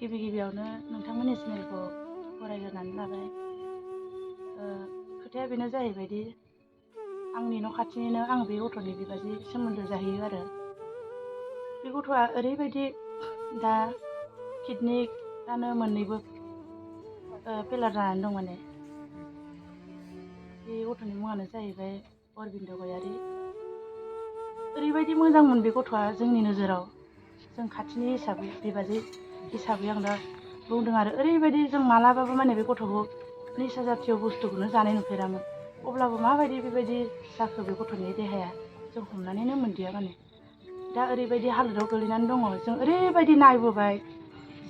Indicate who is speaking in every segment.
Speaker 1: गिबियावनो नोंथांमोननि चेनेलखौ फरायग्रोनानै लाबाय। खोथाया बेनो जाहैबायदि आंनि न' खाथिनिनो आं बे गथ'नि बिबाजै सोमोन्दो जाहैयो आरो। बे गथ'आ ओरैबायदि दा किडनिआनो मोननैबो फेलार जानानै दं माने। बे गथ'नि मुङानो जाहैबाय अरबिन्द गयारि। ओरैबायदि मोजांमोन बे गथ'आ जोंनि नोजोराव, जों खाथिनि हिसाबै बिबाजै हिसाबै आं दा बुंदों आरो। ओरैबायदि जों मालाबाबो माने बे गथ'खौ निसा जातिय बुस्थुखौनो जानाय नुफेरामोन। अब्लाबो माबायदि बेबायदि जाखो बे गथ'नि देहाया जों हमनानैनो मोनदिया माने। दा ओरैबायदि हालोदाव गोलैनानै दङ, जों ओरैबायदि नायबोबाय,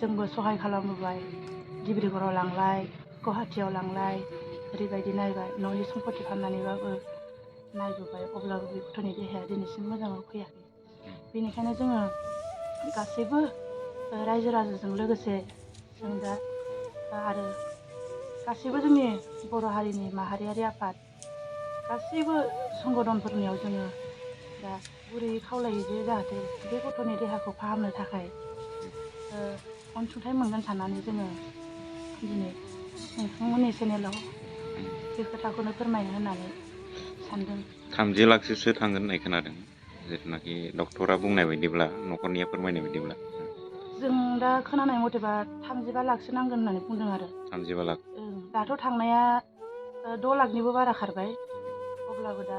Speaker 1: जोंबो सहाय खालामबोबाय, डिब्रुगड़आव लांलाय, गुवाहाटियाव लांलाय, ओरैबायदि नायबाय, न'नि सम्पति फाननानैबाबो नायबोबाय, अब्लाबो बे गथ'नि देहाया दिनैसिम मोजाङाव फैयाखै। बेनिखायनो जोङो गासैबो रायजो राजाजों लोगोसे जों दा आरो गासैबो जोंनि बर' हारिनि माहारियारि आफाद, गासैबो संगठनफोरनियाव जोङो दा गुरैयै खावलायो जे जाहाथे बे गथ'नि देहाखौ फाहामनो थाखाय अनसुंथाइ मोनगोन साननानै जोङो दिनै नोंथांमोननि चेनेलाव बे खोथाखौनो फोरमायनो होननानै सानदों।
Speaker 2: 30 लाखसोसो थांगोन होननाय खोनादों, जिथुनाखि डक्टरा बुंनाय बायदिब्ला, न'खरनिया फोरमायनाय बायदिब्ला।
Speaker 1: जों दा खोनानाय मथेबा 35 लाखसो नांगोन होननानै बुंदों आरो।
Speaker 2: 35 लाख।
Speaker 1: दाथ' थांनाया 6 लाखनिबो बारा खारबाय, अब्लाबो दा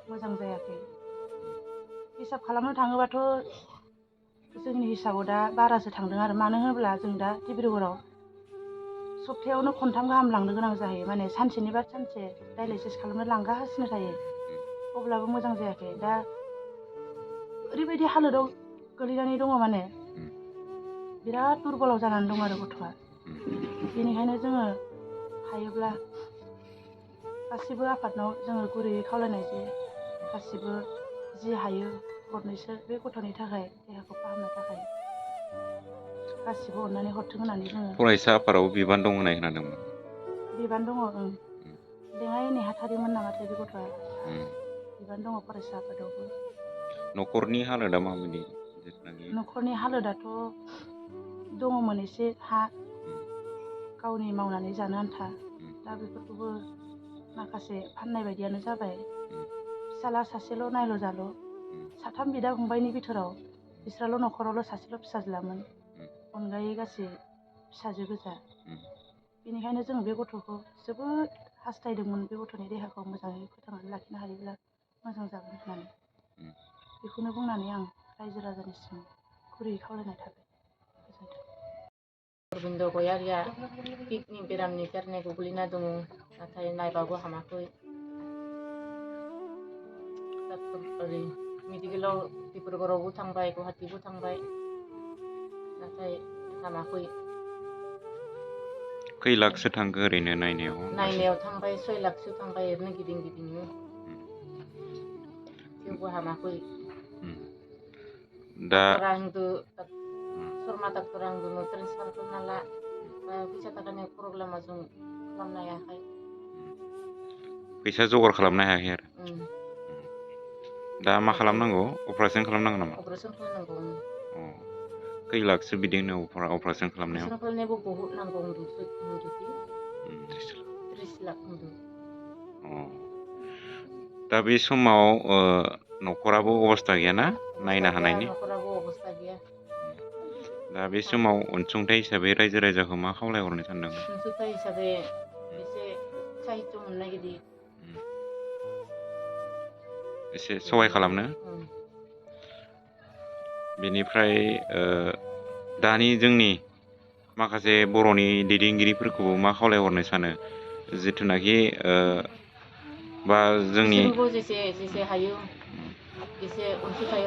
Speaker 1: मोजां जायाखै। हिसाब खालामनो थाङोबाथ' जोंनि हिसाबाव दा बारासो थांदों आरो। मानो होनोब्ला जों दा डिब्रुगड़आव सप्तायावनो खनथाम गाहाम लांनो गोनां जाहैयो, माने सानसेनि बाद सानसे डायलाइसिस खालामनो लांगासिनो थायो। अब्लाबो मोजां जायाखै। दा ओरैबायदि हालोदाव गोलैनानै दङ माने, बिराद दुरबलाव जानानै दं आरो गथ'आ। बेनिखायनो जोङो हायोब्ला गासिबो आफादनाव जोङो गुरैयै खावलायनाय जे गासिबो जि हायो गरनैसो बे गथ'नि थाखाय, देहाखौ फाहामनो थाखाय गासिबो अननानै हरथों होननानै जोङो।
Speaker 2: फरायसा आफादाव बिबान दं होननाय खोनादोंमोन।
Speaker 1: बिबान दङ, लेङाइ नेहाथारिमोन नामाथाय बे गथ'आ। बिबान दङ फरायसा आफादावबो।
Speaker 2: न'खरनि हालोदा माबायदि?
Speaker 1: न'खरनि हालोदाथ' दङमोन एसे हा, गावनि मावनानै जानो आन्था। दा बेफोरखौबो माखासे फाननाय बायदियानो जाबाय। फिसाला सासेल' नायल' जाल', 3 बिदा फंबायनि बिथोराव बिस्राल' न'खरावल' सासेल' फिसाज्लामोन, अनगायै गासै फिसाजो गोजा। बेनिखायनो जों बे गथ'खौ जोबोद हास्थायदोंमोन, बे गथ'नि देहाखौ मोजाङै फोथांनानै लाखिनो हायोब्ला मोजां जागोन होननानै। बेखौनो बुंनानै आं रायजो राजानिसिम गुरैयै खावलायनाय थाबाय। गोजोन्थों।
Speaker 3: अरबिन्द गयारिया किडनि बेरामनि गारनाय गोग्लैना दङ, नाथाय नायबाबो हामाखै। ओरै मेडिकेलाव डिब्रुगड़आवबो थांबाय, गुवाहाटिबो थांबाय, नाथाय हामाखै।
Speaker 2: खै लाखसो थांखो ओरैनो नायनायाव?
Speaker 3: नायनायाव थांबाय 6 लाखसो थांबाय, ओरैनो गिदिं गिदिंनो। थेवबो हामाखै।
Speaker 2: दा
Speaker 3: डक्टरा होनदो, शर्मा डक्टरा होनदों ट्रेन्सफार खालामना ला, फैसा थाखानि प्रब्लेमा जों खालामनो हायाखै।
Speaker 2: फैसा जगार खालामनो हायाखै आरो। दा मा
Speaker 3: नाथाय
Speaker 2: खालामनांगौ? अपारेसन खालामनांगौ नामा?
Speaker 3: अपारेसन खालामनांगौ।
Speaker 2: खै लाखसो बिदि अपारेसन खालामनायाव?
Speaker 3: अपारेसन खालामनायावबो बहुद नांगौ होनदोंदि, 30 लाख होनदों।
Speaker 2: दा बे समाव न'खराबो अबस्था गैयाना
Speaker 3: अबस्था
Speaker 2: नायनो
Speaker 3: गैया,
Speaker 2: हानायनि?
Speaker 3: न'खराबो अबस्था गैया।
Speaker 2: दा बे समाव अनसुंथाइ हिसाबै रायजो राजाखौ मा खावलायहरनो सानदों?
Speaker 3: अनसुंथाइ हिसाबै एसे साहित्य मोननाय बायदि
Speaker 2: एसे सहाय खालामनो। बेनिफ्राय दानि जोंनि माखासे बर'नि दैदेनगिरिफोरखौबो मा खावलायहरनो सानो? जिथुनाखि बा जोंनि
Speaker 3: बिसोरबो जेसे हायो एसे अनसुंथाइ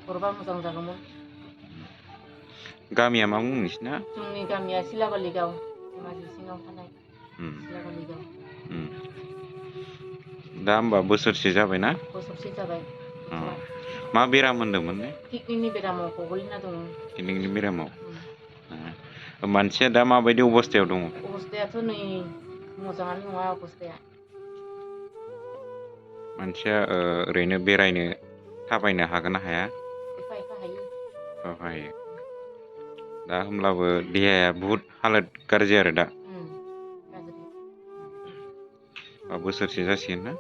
Speaker 3: हरबा मोजां जागौमोन।
Speaker 2: गामिया मा मुं नोंसिना?
Speaker 3: जोंनि गामिया सिलाबालि गाव, धेमाजि सिङाव थानाय सिलाबालि गाव।
Speaker 2: दा होमबा बोसोरसे जाबायना?
Speaker 3: बोसोरसे जाबाय।
Speaker 2: मा बेराम होनदोंमोन?
Speaker 3: किडनिनि बेरामाव गोग्लैना दङ।
Speaker 2: किडनिनि बेरामाव। मानसिया दा माबायदि अबस्थायाव दङ?
Speaker 3: अबस्थायाथ' नै मोजाङानो नङा अबस्थाया।
Speaker 2: मानसिया ओरैनो बेरायनो थाबायनो हागोन ना हाया?
Speaker 3: एफा एफा हायो।
Speaker 2: सहाय दा होमब्लाबो देहाया बुहुद हालोद गाज्रि आरो दा
Speaker 3: गाज्रि
Speaker 2: बोसोरसे जासिगोन ना